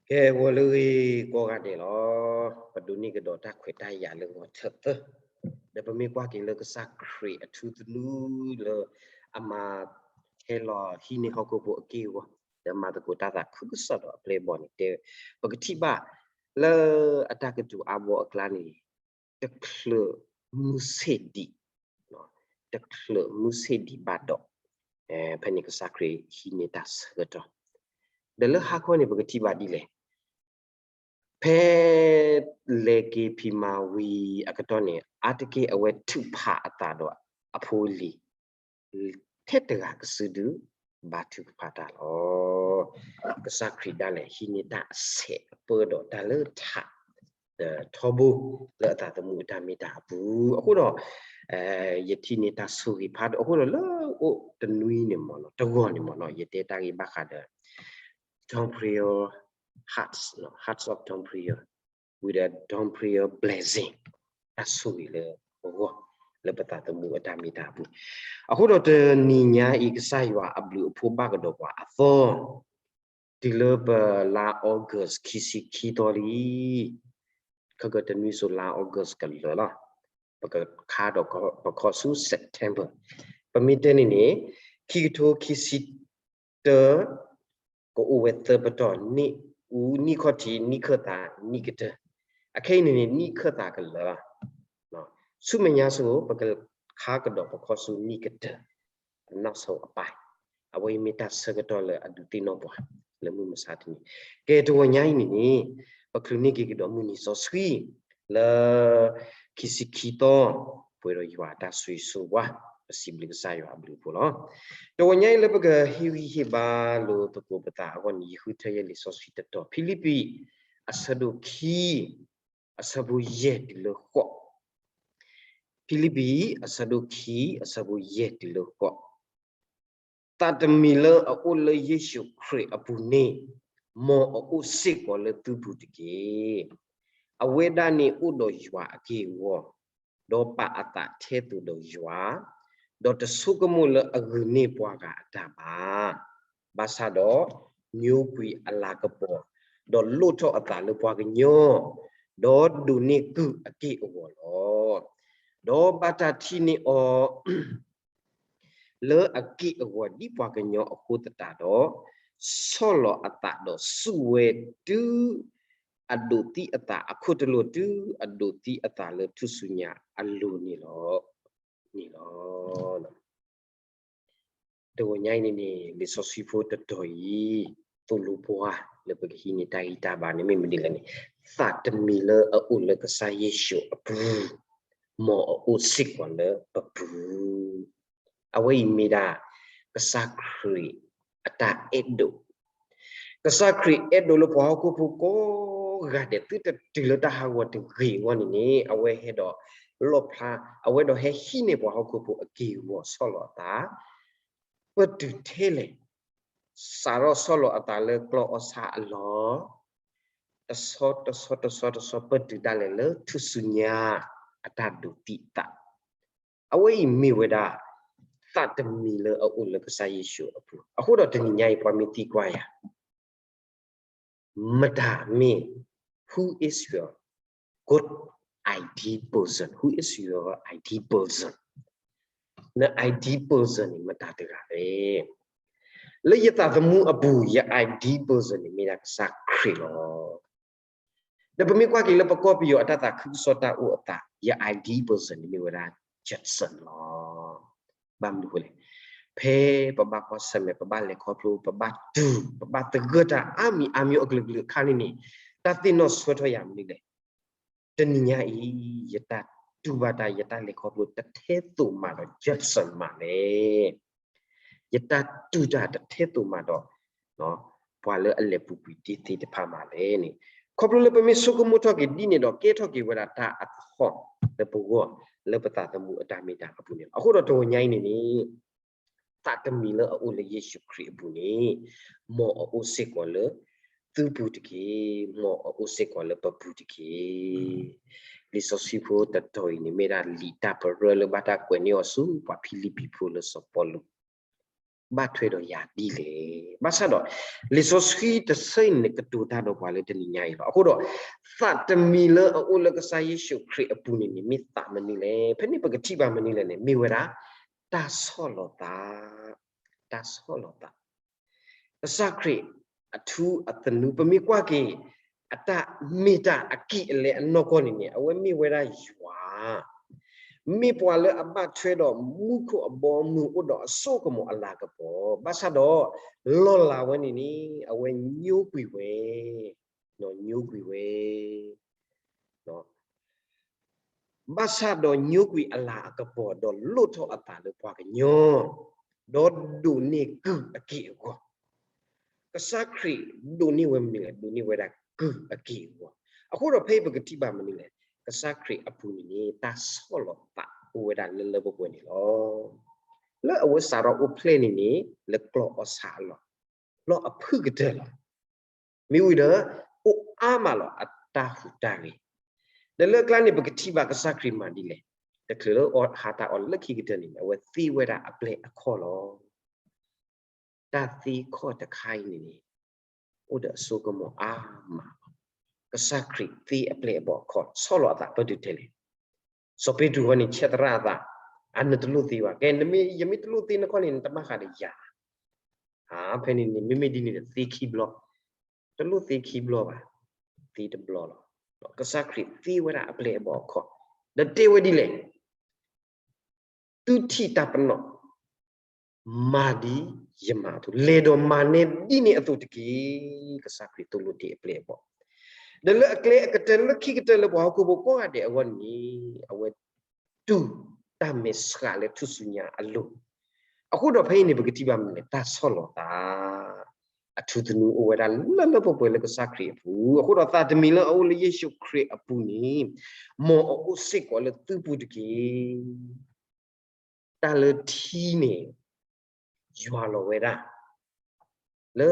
ကဲ ဂီၤလၢအဂ့ၤကိးဂၤဒဲးလီၤ. ပဒိးန့ၢ်ကဒီးတၢ်ခွဲးတၢ်ယာ်လၢဂီၤထၢၣ်သၢ, ဒီးပမ့ၢ်ကွၢ်က့ၤလၢကစၢ်ခရံာ်အထူသနူလၢအမၤဟဲလီၤဟံးန့ၢ်ဟီၣ်ခိၣ်ဖိအက့ၢ်အဂီၤ, ဒီးမၤသကိးတၢ်သးခုကစီၣ်ဒီးအပျဲၢ်အဘီၣ်န့ၣ် တဲ ပကထံၣ်ဘၣ်လၢအတၢ်ကတိၤအါဘီအကျါန့ၣ် တချုးမုၢ်ဆ့ၣ်ဒံး, တချုးမုၢ်ဆ့ၣ်ဒံးဘၣ်ဒီး ဖဲန့ၣ်ကစၢ်ခရံာ်ဟံးန့ၢ်တၢ်ဆၢကတီၢ်, ဒီးလၢဟါခီန့ၣ် ပကထံၣ်ဘၣ်ဒ်လဲၣ်. ဖဲလဲၤက့ၤဖံးမၤဝံၤအကတီၢ်န့ၣ် အါတက့ၢ်အဝဲထုးဖးအသးဒီးအဖိအလံၤ ထဲတဂၤကစုဒု ဘါထုကဖၣ်တၢ်လီၤ. ကစၢ်ခရံာ်ဒၣ်လဲာ်ဟံးန့ၢ်တၢ်အဆဲးအပၢဒီးတၢ်လၢထး ဒီးထီဘိလၢအသးသမူအတၢ်မ့ၢ်တၢ်အပူၤ, အဃိဒီး ယထံၣ်န့ၢ်တၢ်ဆိၣ်ဂ့ၤဖးဒိၣ်အဃိဒီး လၢအိၣ်တနွံန့ၣ်မ့ၢ်နီၤ တဂီၤန့ၣ်မ့ၢ်နီၤ ယတဲတၢ်ဂ့ၢ်ဘၣ်ဃးဒီး Don Preller Hearts, Hearts of Don Preller with a Don Preller blessing, တၢ်ဆိၣ်ဂ့ၤလၢအဂီၢ် လၢပသးသမူအတၢ်မ့ၢ်တၢ်အပူၤ, အဃိဒီးတနံၤညါအံၤ ကစၢ်ယွၤအဘျုးအဖှိၣ်ဘၣ်ကဒီးပှၤအသီ တုၤလၢပလါ August ခံဆံခံသီလံ, ခဲကတနွံစိၤလါ August ကလၢာ်လီၤ, ပကခါဒီးပခီၣ်ဆူ September, ပမ့ၢ်တဲန့ၣ်န့ၣ် ခံကထိခံဆံတၢ ကအိၣ်ဝဲသၢပတီၢ်, နံၣ်အူ, နံၣ်ခီၣ်ထံး, နံၣ်ခၢၣ်သး, နံၣ်ကတၢၢ်, အခဲအံၤန့ၣ်န့ၣ် နံၣ်ခၢၣ်သးကလၢာ်လီၤ. ဆူမဲာ်ညါဆိ ပကခါကဒီးပခီၣ်ဆူနံၣ်ကတၢၢ် အနီၢ်ဆိအပၢ်, အဝဲအံၤမ့ၢ်တၢ်ဆၢကတီၢ်လၢအဒုးသ့ၣ်နီၣ်ပှၤ လၢမုၢ်မဆါတနံၤ, ကဲတဂီၤညါအံၤန့ၣ်န့ၣ် ပချုးန့ၢ်က့ၤကဒီးမုၢ်နံၤစီဆှံ လၢ ခံဆံခံသီ ပှဲၤဒီးယွၤအတၢ်ဆိၣ်ဂ့ၤဆိၣ်ဝါ, ပစံးဘျုးကစၢ်ယွၤအဘျုးအဖှိၣ်လီၤ. တဂီၤညါအံၤလၢပကဟ့ၣ်ဂံၢ်ဟ့ၣ်ဘါလိာ်သကိးပသးအဂီၢ်န့ၣ် ယဃုထၢယဲၢ်လံာ်စီဆှံတတီၤ, ဖံလံးပံး အဆၢဒိၣ်ခံ အဆၢဖိယဲၢ်တုၤလၢဃိး, ဖံလံးပံး အဆၢဒိၣ်ခံ အဆၢဖိယဲၢ်တုၤလၢဃိး, သးတမံၤလၢအအိၣ်လၢယ့ၣ်ၡူးခရံာ်အပူၤန့ၣ် မ်အအိၣ်စ့ၢ်ကီးလၢသုပူၤတက့ၢ်. အဝဲဒၣ်န့ၣ်အိၣ်ဒီးယွၤအက့ၢ်အဂီၤ, ဒီးပာ်အသးထဲသိးဒီးယွၤ, ဒီးတဆိကမိၣ်လၢအဂုာ်န့ၢ်ပှၤဂၤအတၢ်ဘၣ်. ဘၣ်ဆၣ်ဒီး ညိကွံာ်အလၤကပီၤ, ဒီးလိၣ်ထီၣ်အသးလၢပှၤကညီ, ဒီးဒိးန့ၢ်ကုၢ်အက့ၢ်အဂီၤလီၤ. ဒီးဘၣ်တၢ်ထံၣ်န့ၢ်အီၤ လၢအက့ၢ်အဂီၤဒ်ပှၤကညီအဃိသတးဒီး, ဆီၣ်လီၤအသးဒီးစူၢ်ဝဲတုၤအဒိးသံအသးအခိၣ်တလိာ်တုၤအဒိးသံအသးလၢထူၣ်စုညါအလိၤန့ၣ်လီၤ. န့ၣ်လီၤ. တဂီၤညါအံၤန့ၣ်န့ၣ် လံာ်စီဆှံဖိတတီၤအံၤ သိၣ်လိပှၤလၢပကဟံးန့ၢ်တၢ်ဂံၢ်တၢ်ဘါန့ၣ် မ့ၢ်မနုၤလဲၣ်န့ၣ်, သးတမံၤလၢအအိၣ်လၢကစၢ်ယ့ၣ်ၡူးအပူၤ, မ်အအိၣ်စ့ၢ်ကီးလၢပပူၤ. အဝဲအံၤမ့ၢ်ဒၣ် ကစၢ်ခရံာ်အတၢ်အဲၣ်ဒိး ကစၢ်ခရံာ်အဲၣ်ဒိးလၢပှၤဟီၣ်ခိၣ်ဖိကိးဂၤဒဲး သုတတုၤလၢတၢ်ဟးဂီၤတဂ့ၤအဂီၢ်န့ၣ်န့ၣ် အဝဲဟဲဒီးလီၣ်ဖျါ, အဝဲဒီးဟဲဟံးန့ၢ်ပှၤဟီၣ်ခိၣ်ဖိအက့ၢ်အဂီၤဆီၣ်လီၤအသး, ပတုၤထဲလဲၣ်, စးထီၣ်ဆီၣ်လီၤအသးလၢကျီၢ်အီၣ်ဆၣ်အလီၢ်, တဆီတဆီတဆီတဆီ ပတုၤဒၣ်လဲာ်လၢထူၣ်စုညါအတၢ်ဒိးသံအသး အဝဲအံၤမ့ၢ်ဝဲဒၣ် သးတမံၤလၢအအိၣ်လၢကစၢ်ယ့ၣ်ၡူးအပူၤ. အဃိဒီးတနံၤညါအံၤ ပှၤမ့ၢ်သံကွၢ်ယၤ မတၤမ့ၢ် who is your good ideal person, who is your ideal person, န ideal person န့ၣ် မတၤတဂၤလဲၣ်. လၢယသးသမူအပူၤ ယ ideal person န့ၣ် မ့ၢ်ဒၣ်ကစၢ်ခရံာ်လီၤ. ဒီးပမ့ၢ်ကွၢ်က့ၤလၢပကီၢ်ပယီၤအတၢ်သးခုကစီၣ်တၢ်အိၣ်အသး ယ ideal person န့ၣ်မ့ၢ်ဝဲဒၣ် Jackson လီၤ. ဘၣ်မနုၤဃိလဲၣ်, ဖဲပဘၣ်ကွၢ်ဆၢၣ်မဲာ် ပဘၣ်လဲၤခီဖျိ ပဘၣ်တူၢ် ပဘၣ်သဂၢၢ်တၢ်အါမံၤအါမံၤအကလုာ်ကလုာ်အခါန့ၣ်န့ၣ်, တၢ်သ့ၣ်နီၣ်ဆၢထၢၣ်ယၤမနုၤလဲၣ်. တနံၤညါအံၤ ယတၢ်တူၢ်ဘၣ်တၢ် ယတၢ်လဲၤခီဖျိတထဲသိးမးဒီး Jackson မးလဲၣ်. ယတၢ်တူၢ်တၢ်တထဲသိးမးဒီး ပှၤလၢအလဲၤပူၤကွံာ်ဒ်သ့ၣ်တဖၣ်မးလဲၣ်န့ၣ်, ခီဖျိလၢပမ့ၢ်ဆိကမိၣ်ထီၣ်က့ၤဒ်န့ၣ်ဒီး ကဲထီၣ်က့ၤဝဲဒၣ်တၢ်အသဟီၣ်လၢပဂီၢ် လၢပသးသမူအတၢ်မ့ၢ်တၢ်အပူၤန့ၣ်လီၤ. အဃိဒီးတဂီၤညါအံၤန့ၣ်န့ၣ် သးတမံၤလၢအအိၣ်လၢယ့ၣ်ၡူးခရံာ်အပူၤန့ၣ် မ်အအိၣ်စ့ၢ်ကီးလၢသုပူၤတက့ၢ်. မ်အအိၣ်စ့ၢ်ကီးလၢပပူၤတက့ၢ်. လံာ်စီဆှံဖိတတီၤအံၤန့ၣ် မ့ၢ်ဒၣ်လံာ်တၢ်ပရၢလၢဘၣ်တၢ်ကွဲးန့ၢ်အီၤဆူပှၤဖံလံးပံၤဖိလၢစီၤပီလူး ဘၣ်ထွဲဒီးယၤဒ်လဲၣ်. ဘၣ်ဆၣ်ဒီး လံာ်စီဆှံတဆၢအံၤန့ၣ် ကတိၤတၢ်ဒီးပှၤလၢတနံၤညါအံၤလီၤ. အဃိဒီး သးတမံၤလၢအအိၣ်လၢကစၢ်ယ့ၣ်ၡူးခရံာ်အပူၤန့ၣ်န့ၣ် မ့ၢ်သးမနုၤလဲၣ်. ဖဲန့ၣ်ပကထံၣ်ဘၣ်မနုၤလဲၣ်န့ၣ် မ့ၢ်ဝဲဒၣ် တၢ်ဆီၣ်လီၤသး, တၢ်ဆီၣ်လီၤသး ကစၢ်ခရံာ်အထူအသနူ ပမ့ၢ်ကွၢ်က့ၤ အတၢ်မ့ၢ်တၢ်အကံၢ်အလဲအနီၢ်ကီၢ်န့ၣ်န့ၣ် အဝဲမ့ၢ်ဝဲဒၣ်ယွၤ, မ့ၢ်ပှၤလၢအဘၣ်ထွဲဒီးမူခိၣ်အဘီအမုၢ်အိၣ်ဒီးအစိကမီၤအလၤကပီၤ, ဘၣ်ဆၣ်ဒီး လီၢ်လၤဝဲန့ၣ်န့ၣ် အဝဲညိကွံာ်ဝဲ, ညိကွံာ်ဝဲ ဘၣ်ဆၣ်ဒီးညိကွံာ်အလၤအကပီၤ ဒီးလိၣ်ထီၣ်အသးလၢပှၤကညီ, ဒီးဒိးန့ၢ်ကုၢ်အက့ၢ်အဂီၤ, ကစၢ်ခရံာ်ဒိးန့ၢ်ဝဲမနုၤလဲၣ်, ဒိးန့ၢ်ဝဲဒၣ်ကုၢ်အက့ၢ်အဂီၤ. အဃိဒီးဖဲအံၤပကထံၣ်ဘၣ်မနုၤလဲၣ်, ကစၢ်ခရံာ်အပူၤန့ၣ်န့ၣ် တၢ်ဆီၣ်လီၤသးအိၣ်ဝဲဒၣ်လၢလၢပှဲၤပှဲၤန့ၣ်လီၤ. လၢအဝဲစးထီၣ်အိၣ်ဖျဲၣ်န့ၣ်န့ၣ် လၢကျီၢ်အီၣ်ဆၣ်အလီၢ်, လီၢ်အဖုၣ်ကတၢၢ်လီၤ. မ့ၢ်ဝံၤဒီး အိၣ်အါမးလီၤအတၢ်ဟူးတၢ်ဂဲၤ, ဒီးလၢအကျါန့ၣ် ပကထံၣ်ဘၣ်ကစၢ်ခရံာ်မၤဒ်လဲၣ်, တချုးလၢအီၣ်ဟးတၢ်အီၣ်လၢခံကတၢၢ်န့ၣ် အဝဲသ့ဝဲဒၣ်အပျဲၢ်အခီၣ်လီၤ. တၢ်သ့ခီၣ်တခါအံၤန့ၣ်န့ၣ် အိၣ်ဒီးအစိကမီၤအါမးလီၤ. ကစၢ်ခရံာ်သ့အပျဲၢ်အဘီၣ်အခီၣ် ဆီၣ်လီၤအသးပၢၢ်တုၤထဲလဲၣ်. စီၤပ့းတရူးဃီန့ၣ် ဆဲးသရၣ်အသး, အနတလိၣ်သ့ဘၣ်. ကဲ နမ့ၢ် ယမ့ၢ်တလိၣ်သ့နခီၣ်န့ၣ် နတဘၣ်ဃးဒီးယၤ. ဖဲန့ၣ်န့ၣ် မ့မ့ၢ်ဒ်န့ၣ်ဒီးသ့ခံဘျီ, တလိၣ်သ့ခံဘျီဘၣ်, သ့တဘျီလီၤ. ကစၢ်ခရံာ်သ့ဝဲဒၣ်အပျဲၢ်အဘီၣ်အခီၣ်, ဒီးတဲဝဲဒ်လဲၣ်, သုထံၣ်တၢ်ပနီၣ်, မၤဒ်ယမၤအသိး, လဲၤဒီးမၤနဲဒ်န့ၣ်အသိးတက့ၢ်. ကစၢ်ခရံာ်သိၣ်လိတ့ၢ်အပျဲၢ်အဘီၣ်, ဒီးလၢအကျဲအကတၢၢ်လၢခံကတၢၢ်လၢပှၤဟီၣ်ခိၣ်ဖိကိးဂၤဒဲးအဂီၢ်န့ၣ် အဝဲတူၢ်တၢ်မဲာ်ဆှးလၢထူၣ်စုညါအလိၤ. အဃိဒီးဖဲအံၤန့ၣ် ပကထံၣ်ဘၣ်မနုၤလဲၣ်, တၢ်ဆီၣ်လီၤသး အထူသနူအိၣ်ဝဲဒၣ်လၢလၢပှဲၤပှဲၤလၢကစၢ်ခရံာ်အပူၤ. အဃိဒီးသးတမံၤလၢအအိၣ်လၢယ့ၣ်ၡူးခရံာ်အပူၤန့ၣ် မ်အအိၣ်စ့ၢ်ကီးလၢသုပူၤတက့ၢ်. တၢ်လၢထံန့ၣ် ယွၤလီၤဝဲဒၣ် လၢ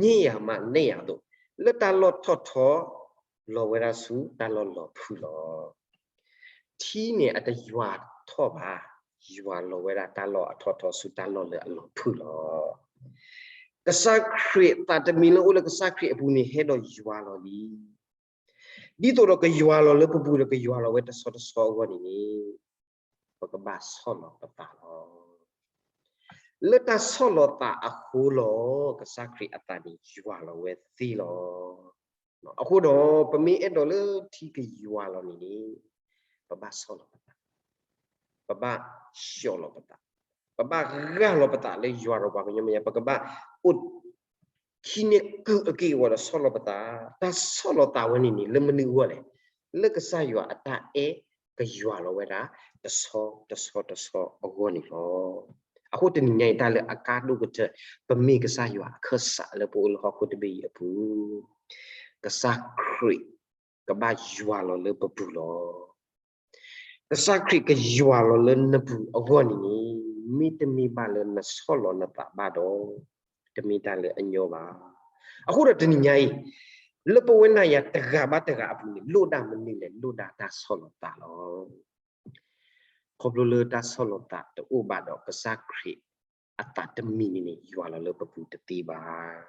ညံၣ်ယၤမးနဲၣ်ယၤအသိး, လၢတၢ်လီၢ်ထီၣ်ထီ လီၤဝဲဒၣ်ဆူတၢ်လီၢ်လီၤဖုၣ်လီၤ. ထံန့ၣ်အတယွၤထီၣ်ဘၣ်, ယွၤလီၤဝဲဒၣ်တၢ်လီၢ်အထီၣ်ထီဆူတၢ်လီၢ်လၢအလီၤဖုၣ်လီၤ. ကစၢ်ခရံာ်သးတမံၤလၢအိၣ်လၢကစၢ်ခရံာ်အပူၤန့ၣ် ဟဲဒီးယွၤလီၤလံ. ဒ်သိးဒီးကယွၤလီၤလၢပပူၤဒီးကယွၤလီၤဝဲတဆီတဆီအဂီၢ်န့ၣ်န့ၣ် ပကဘၣ်ဆီၣ်လီၤပသးလီၤ. လၢတၢ်ဆီၣ်လီၤသးအဃိလီၤ ကစၢ်ခရံာ်အသးန့ၣ်ယွၤလီၤဝဲသ့လီၤ. အဃိဒီး ပမ့ၢ်အဲၣ်ဒိးလၢထံကယွၤလီၤန့ၣ်န့ၣ် ပဘၣ်ဆီၣ်လီၤပသး, ပဘၣ်ဆှီလီၤပသး, ပဘၣ်ဂၢ်လီၤပသးလၢယွၤဒီးပှၤကညီမဲာ်ညါ, ပကဘၣ်အိၣ် ခံန့ၣ်ကုၢ်အက့ၢ်အဂီၤဒီးဆီၣ်လီၤပသး, တၢ်ဆီၣ်လီၤသးဝဲန့ၣ်န့ၣ် လၢမနုၤအဂီၢ်လဲၣ်. လၢကစၢ်ယွၤအတၢ်အဲၣ်ကယွၤလီၤဝဲဒၣ် တဆီတဆီတဆီအဂီၢ်န့ၣ်လီၤ. အဃိတနံၤညါအံၤ တၢ်လၢအကါဒိၣ်ကတၢၢ် ပမ့ၢ်ကစၢ်ယွၤအခၢၣ်စးလၢပအိၣ်လၢဟီၣ်ခိၣ်တဘ့ၣ်အံၤအပူၤ, ကစၢ်ခရံာ်ကဘၣ်ယွၤလီၤလၢပပူၤလီၤ. ကစၢ်ခရံာ်ကယွၤလီၤလၢနပူၤအဂီၢ်န့ၣ်န့ၣ် မ့တမ့ၢ်ဘၣ်လၢနဆီၣ်လီၤနသးဘၣ်ဒီး တမ့ၢ်တၢ်လၢအညီဘၣ်. အဃိဒီးတနံၤညါအံၤ လၢပဝဲနၤယၤတဂၤဘၣ်တဂၤအပူၤန့ၣ် လိၣ်ဒၣ်မနုၤလဲၣ်, လိၣ်ဒၣ်တၢ်ဆီၣ်လီၤသးလီၤ. ခီဖျိလၢတၢ်ဆီၣ်လီၤသးတအိၣ်ဘၣ်ဒီး ကစၢ်ခရံာ်အသးတမံၤန့ၣ်န့ၣ် ယွၤလီၤလၢပပူၤတသ့ဘၣ်.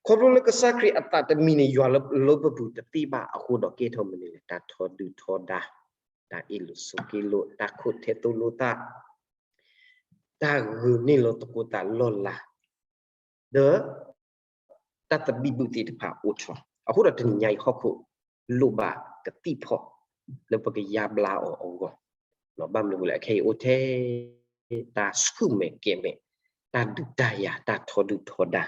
ခီဖျိလၢကစၢ်ခရံာ်အသးတမံၤန့ၣ် ယွၤလီၤလၢပပူၤတသ့ဘၣ်အဃိဒီး ကဲထီၣ်မနုၤလဲၣ်, တၢ်ထီဒုၣ်ထီဒါ, တၢ်အ့ၣ်လိာ်ဆိးက့လိာ်, တၢ်ခိၣ်ထဲသိလိာ်သး, တၢ်ဂုာ်န့ၢ်လိာ်သကိးသးလီၢ်လၤ ဒီး တၢ်သဘံၣ်ဘုၣ်သ့ၣ်တဖၣ်အိၣ်ထီၣ်. အဃိဒီးတနံၤညါအံၤ ဟီၣ်ခိၣ်လိၣ်ဘၣ်ကသံၣ်ဖီၣ် လၢပကယါဘျါအီၤအဂီၢ်, ဘၣ်မနုၤအဃိလဲၣ်, အခဲအံၤအိၣ်ထဲ တၢ်ဆူၣ်မဲာ်ကဲၤမဲာ်, တၢ်ဒုးတၢ်ယၤ, တၢ်ထီဒုၣ်ထီဒါ.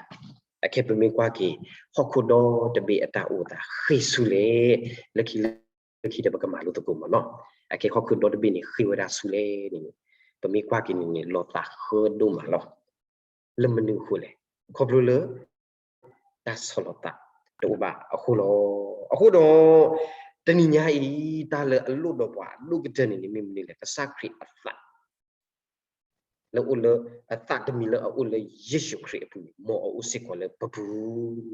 အခဲပမ့ၢ်ကွၢ်က့ၤ ဟီၣ်ခိၣ်ဒီတဘ့ၣ်အတၢ်အိၣ်သးဃ့ၢ်ဆူလဲၣ်, လၢခံလၢခံဒီးပကမၤလိသကိးမးနီၤ. အခဲဟီၣ်ခိၣ်ဒီတဘ့ၣ်န့ၣ် ဃ့ၢ်ဝဲဒၣ်ဆူလဲၣ်န့ၣ် ပမ့ၢ်ကွၢ်က့ၤန့ၣ်န့ၣ် လီၤသးဃၢဒိၣ်မးလီၤ. လၢမနုၤအဃိလဲၣ်, ခီဖျိလၢ တၢ်ဆီၣ်လီၤသးတအိၣ်ဘၣ်အဃိလီၤ. အဃိဒီး တနံၤညါအံၤ တၢ်လၢအလိၣ်ဒီးပှၤအဒိၣ်ကတၢၢ်န့ၣ်န့ၣ် မ့ၢ်မနုၤလဲၣ်, ကစၢ်ခရံာ်အသး လၢအအိၣ်လၢ အသးတမံၤလၢအအိၣ်လၢယ့ၣ်ၡူးခရံာ်အပူၤန့ၣ် မ်အအိၣ်စ့ၢ်ကီးလၢပပူၤ.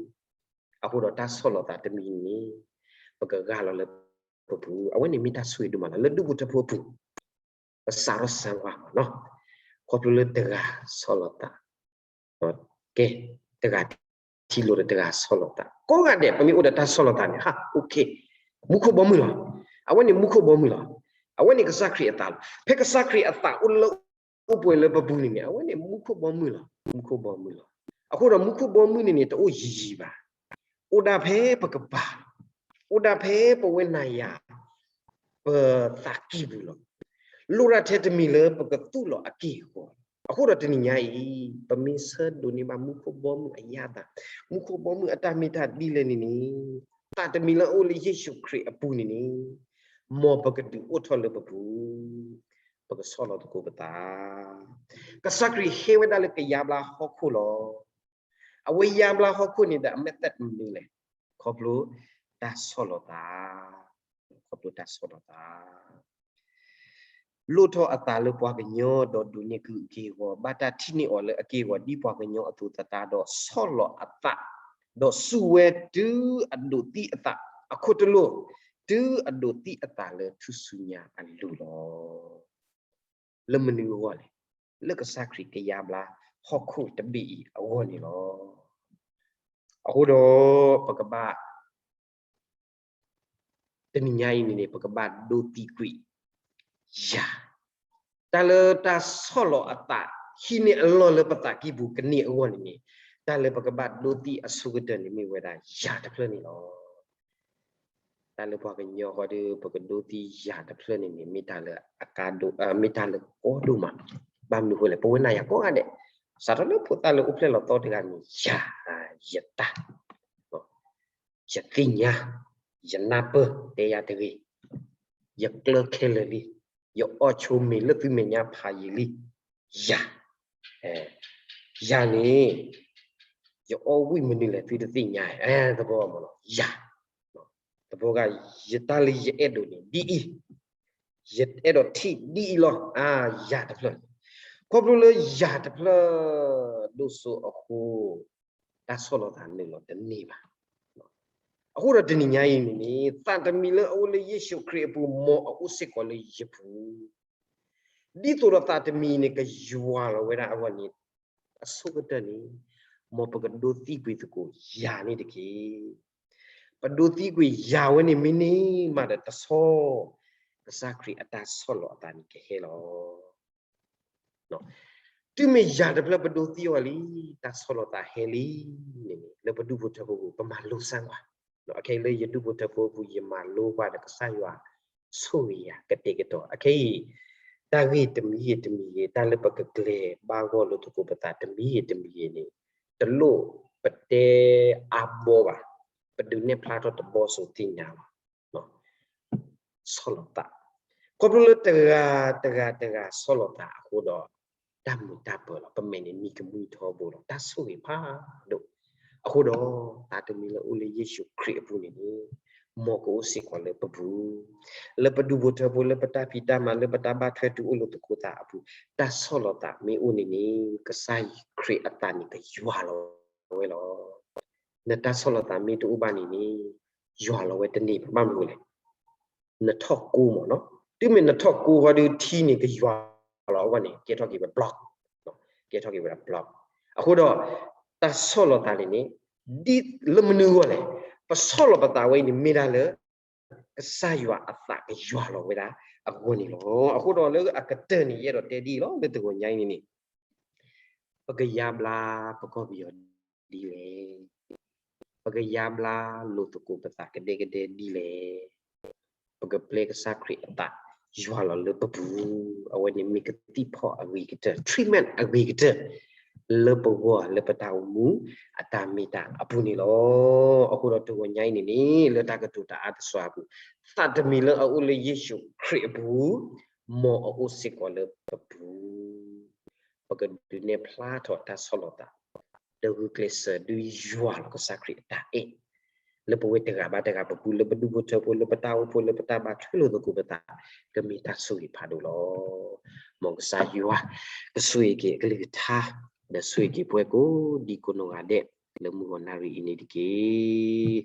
အဃိဒီးတၢ်ဆီၣ်လီၤသးတမံၤန့ၣ် ပကဂၢ်လီၤလၢပပူၤ, အဝဲန့ၣ်မ့ၢ်တၢ်ဆိၣ်ဂ့ၤဒိၣ်မးလီၤ. လၢဒူၣ်ဖိထၢဖိအပူၤ ပစးထီၣ်စၢဝါမးနီၤ, ခီဖျိလၢတဂၤဆီၣ်လီၤသး ကဲ, တဂၤထံၣ်လိာ်ဒီးတဂၤဆီၣ်လီၤသး, ကိးဂၤဒဲး ပမ့ၢ်အိၣ်ဒီးတၢ်ဆီၣ်လီၤသးန့ၣ် ဟါ, okay, မူခိၣ်ဘီမုၢ်လီၤ. အဝဲန့ၣ်မူခိၣ်ဘီမုၢ်လီၤ. အဝဲန့ၣ်ကစၢ်ခရံာ်အသးလီၤ. ဖဲကစၢ်ခရံာ်အသးအိၣ်လၢအိၣ်ပှဲၤလၢပပူၤန့ၣ်န့ၣ် အဝဲန့ၣ်မူခိၣ်ဘီမုၢ်လီၤ. မူခိၣ်ဘီမုၢ်လီၤ. အဃိဒီးမူခိၣ်ဘီမုၢ်န့ၣ်န့ၣ် တအိၣ်ယံၤယံၤဘၣ်. အိၣ်ဒၣ်ဖဲပကပၤ, အိၣ်ဒၣ်ဖဲပဝဲနၤယၤ ပသးကံၢ်ပူၤလီၤ. လိၣ်ဒၣ်ထဲတမံၤလၢပကသူၣ်လီၤအက့ၢ်အဂီၤ. အဃိဒီးတနံၤညါအံၤ ပမ့ၢ်ဆၢဒိးန့ၢ်ဘၣ်မူခိၣ်ဘီမုၢ်အယၢ်သး, မူခိၣ်ဘီမုၢ်အတၢ်မ့ၢ်တၢ်ဒ်လဲၣ်န့ၣ်န့ၣ်, သးတမံၤလၢအအိၣ်လၢယ့ၣ်ၡူးခရံာ်အပူၤန့ၣ်န့ၣ်, မ်ပကဒုးအိၣ်ထီၣ်လၢပပူၤ, ပကဆီၣ်လီၤသကိးပသး. ကစၢ်ခရံာ်ဟဲဝဲဒၣ်လၢကယါဘျါဟီၣ်ခိၣ်လီၤ. အဝဲယါဘျါဟီၣ်ခိၣ်န့ၣ်ဒီးအ method မနုၤလဲၣ်. ခီဖျိတၢ်ဆီၣ်လီၤသး, ခီဖျိတၢ်ဆီၣ်လီၤသး, လိၣ်ထီၣ်အသးလၢပှၤကညီဒီးဒိးန့ၢ်ကုၢ်အက့ၢ်အဂီၤ, ဘၣ်တၢ်ထံၣ်န့ၢ်အီၤလၢအက့ၢ်အဂီၤ ဒ်ပှၤကညီအသိးသတးဒီး ဆီၣ်လီၤအသး, ဒီးစူၢ်ဝဲတုၤအဒိးသံအသးအခိၣ်တလိၣ်, တုၤအဒိးသံအသးလၢထူၣ်စုညါအလိၤလီၤ. လၢမနုၤအဂီၢ်လဲၣ်. လၢကစၢ်ခရံာ်ကယါဘျါဟီၣ်ခိၣ်တဘ့ၣ်အံၤအဂီၢ်န့ၣ်လီၤ. အဃိဒီးပကဘၣ် တနံၤညါအံၤန့ၣ်န့ၣ် ပကဘၣ်ဒိသံကွံာ်ယၤ, တၢ်လၢတၢ်ဆီၣ်လီၤအသးဟံးန့ၢ်အလီၢ်လၢပသးကံၢ်ပူၤကန့ၢ်အဂီၢ်န့ၣ်န့ၣ်, တၢ်လၢပကဘၣ်ဒိသံအဆိကတၢၢ်န့ၣ်မ့ၢ်ဝဲဒၣ်ယၤတဖျၢၣ်န့ၣ်လီၤ. တၢ်လၢပှၤကညီဃီဒီး ပကဒိသံယၤတဖျၢၣ်န့ၣ်န့ၣ် မ့ၢ်တၢ်လၢအကါဒိၣ်, မ့ၢ်တၢ်လၢကီဒိၣ်မး. ဘၣ်မနုၤအဃိလဲၣ်, ပဝဲနၤယၤကိးဂၤဒဲး, စးထီၣ်လၢဖိသၣ်လၢအိၣ်ဖျဲၣ်လီၤသီတဂၤန့ၣ် ယၤ, ယတၢ် ယသ့ၣ်ညါ, ယနၢ်ပၢၢ်တဲယၤတဂ့ၤ, ယကျၢၤခဲလၢာ်လံ, ယအီၣ်ဆိမ့ၤလၢသုမဲာ်ညါဖးယံာ်လံ, ယၤ, ယၤန့ၣ် ယအီၣ်ဝံၣ်မနုၤလဲၣ် သုတသ့ၣ်ညါ, သဘီမ့ၢ်လီၤ, ယၤ, သဘီဂၤ, ယတၢ်လၢယအဲၣ်ဒိးန့ၣ် ဒ်အံၤ, ယအဲၣ်ဒိးထံၣ်ဒ်အံၤလီၤ, ယၤတဖျၢၣ်, ခီဖျိလၢယၤတဖျၢၣ်ဒိၣ်စိအဃိ တၢ်ဆီၣ်လီၤသးနုာ်လီၤတန့ၢ်ဘၣ်. အဃိဒီးတနံၤညါအံၤန့ၣ်န့ၣ် သးတမံၤလၢအအိၣ်လၢယ့ၣ်ၡူးခရံာ်အပူၤ မ်အအိၣ်စ့ၢ်ကီးလၢယပူၤ, ဒ်သိးဒီးသးတမံၤန့ၣ် ကယွၤလီၤဝဲဒၣ်အဂီၢ်န့ၣ်, အဆိကတၢၢ်န့ၣ် မ်ပကဒိသံကွံာ်သကိးယၤန့ၣ်တက့ၢ်. ပဒိသံကွံာ်ယၤဝဲန့ၣ်မ့ၢ်န့ၢ်မးဒီးတဆီ ကစၢ်ခရံာ်အတၢ်ဆီၣ်လီၤအသးန့ၣ်ကဟဲလီၤ. တုၤမ့ၢ်ယၤတဖျၢၣ်ပဒိသံအီၤလံ, တၢ်ဆီၣ်လီၤသးဟဲလံန့ၣ်န့ၣ် လၢပဒူၣ်ဖိထၢဖိပူၤ ပမၤလိစၢ်ကွၢ်, အခဲအံၤလၢယဒူၣ်ဖိထၢဖိပူၤ ယမၤလိကွၢ်ဒီးကစၢ်ယွၤဆိၣ်ဂ့ၤယၤကတဲာ်ကတီၤ. အခဲအံၤ တၢ်ဂ့ၢ်တမံၤဂ့ၤတမံၤဂ့ၤ, တၢ်လၢပကကျဲၤဘၣ်ဂီၢ်လၢသကိးပသးတမံၤဂ့ၤတမံၤဂ့ၤန့ၣ်, တလိၣ်ပတဲအါဘီဘၣ်, ပဒုးနဲၣ်ဖျါထီၣ်တဘီစိၤသ့ၣ်ညါဘၣ်. ဆီၣ်လီၤသး, ခီဖျိလၢတဂၤတဂၤတဂၤဆီၣ်လီၤသးအဃိဒီး တၢ်မုာ်တၢ်ပၢၤလီၤ. ပမဲာ်န့ၣ်မံကမှံထီဘိလီၤ. တၢ်ဆိၣ်ဂ့ၤဖးဒိၣ်. အဃိဒီး သးတမံၤလၢအိၣ်လၢယ့ၣ်ၡူးခရံာ်အပူၤန့ၣ်န့ၣ် မ်ကအိၣ်စ့ၢ်ကီးလၢပပူၤ, လၢပဒူၣ်ဖိထၢဖိ လၢပတၢ်ဖံးတၢ်မၤ လၢပတၢ်ဘၣ်ထွဲတုၤအိၣ်လၢသကိးသးအပူၤ, တၢ်ဆီၣ်လီၤသးမ့ၢ်အိၣ်န့ၣ်န့ၣ် ကစၢ်ခရံာ်အသးန့ၣ်ကယွၤလီၤဝဲလီၤ. နတၢ်ဆီၣ်လီၤသးမ့ၢ်တအိၣ်ဘၣ်န့ၣ်န့ၣ် ယွၤလီၤဝဲတန့ၢ်ဘၣ်. ဘၣ်မနုၤလဲၣ်. နထီၣ်ကိမ့ၢ်နီၤ, တုၤမ့ၢ်နထီၣ်ကိဃီဒီး ထံန့ၣ်ကယွၤလီၤအဂီၢ်န့ၣ် ကဲထီၣ်က့ၤဝဲ block, ကဲထီၣ်က့ၤဝဲဒၣ် block. အဃိဒီး တၢ်ဆီၣ်လီၤသးန့ၣ်န့ၣ် ဒ်လၢမနုၤအဂီၢ်လဲၣ်. ပဆီၣ်လီၤပသးဝဲအံၤန့ၣ် မ့ၢ်ဒၣ်လၢ ကစၢ်ယွၤအသးကယွၤလီၤဝဲဒၣ်အဂီၢ်န့ၣ်လီၤ. အဃိဒီးလၢအကတၢၢ်န့ၣ် ယအဲၣ်ဒိးတဲဒ်အံၤလီၤ. လၢတဂီၤညါအံၤန့ၣ်န့ၣ် ပကယါဘျါပကီၢ်ပယီၤဒ်လဲၣ်. ပကယါဘျါလိာ်သကိးပသးကဒဲကဒဲဒ်လဲၣ်. ပကပျဲကစၢ်ခရံာ်အသးယွၤလီၤလၢပပူၤ, အဝဲန့ၣ်မ့ၢ်ကသံၣ်ဖီၣ်အဂ့ၤကတၢၢ်, treatment အဂ့ၤကတၢၢ် လၢပဂီၢ်လၢပတၢ်အိၣ်မူအတၢ်မ့ၢ်တၢ်အပူၤန့ၣ်လီၤ. အဃိဒီးတဂီၤညါအံၤန့ၣ်န့ၣ် လၢတၢ်ကတိၤတၢ်အါတစှၤအပူၤ, သးတမံၤလၢအအိၣ်လၢယ့ၣ်ၡူးခရံာ်အပူၤ, မ်အအိၣ်စ့ၢ်ကီးလၢပပူၤ ပကဒုးနဲၣ်ဖျါထီၣ်တၢ်ဆီၣ်လီၤသး, ဒီးဂုာ်ကျဲးစၢးဒုးယွၤလီၤကစၢ်ခရံာ်အတၢ်အဲၣ် လၢပဝဲတဂၤဘၣ်တဂၤ, ပပူၤလၢပဒူၣ်ဖိထၢဖိ, လၢပတၢ်အိၣ်ဖှိၣ်, လၢပတၢ်ဘၣ်ထွဲလိာ်သကိးပသး, ကမ့ၢ်တၢ်ဆိၣ်ဂ့ၤဖးဒိၣ်လီၤ. မ်ကစၢ်ယွၤကဆိၣ်ဂ့ၤက့ၤအကလုၢ်ကထါ, ဒီးဆိၣ်ဂ့ၤက့ၤပှၤကိးဒံကိးနီၢ်ဂၤဒဲး လၢမုၢ်ဂီၤနၣ်ရံၣ်အံၤန့ၣ်တက့ၢ်.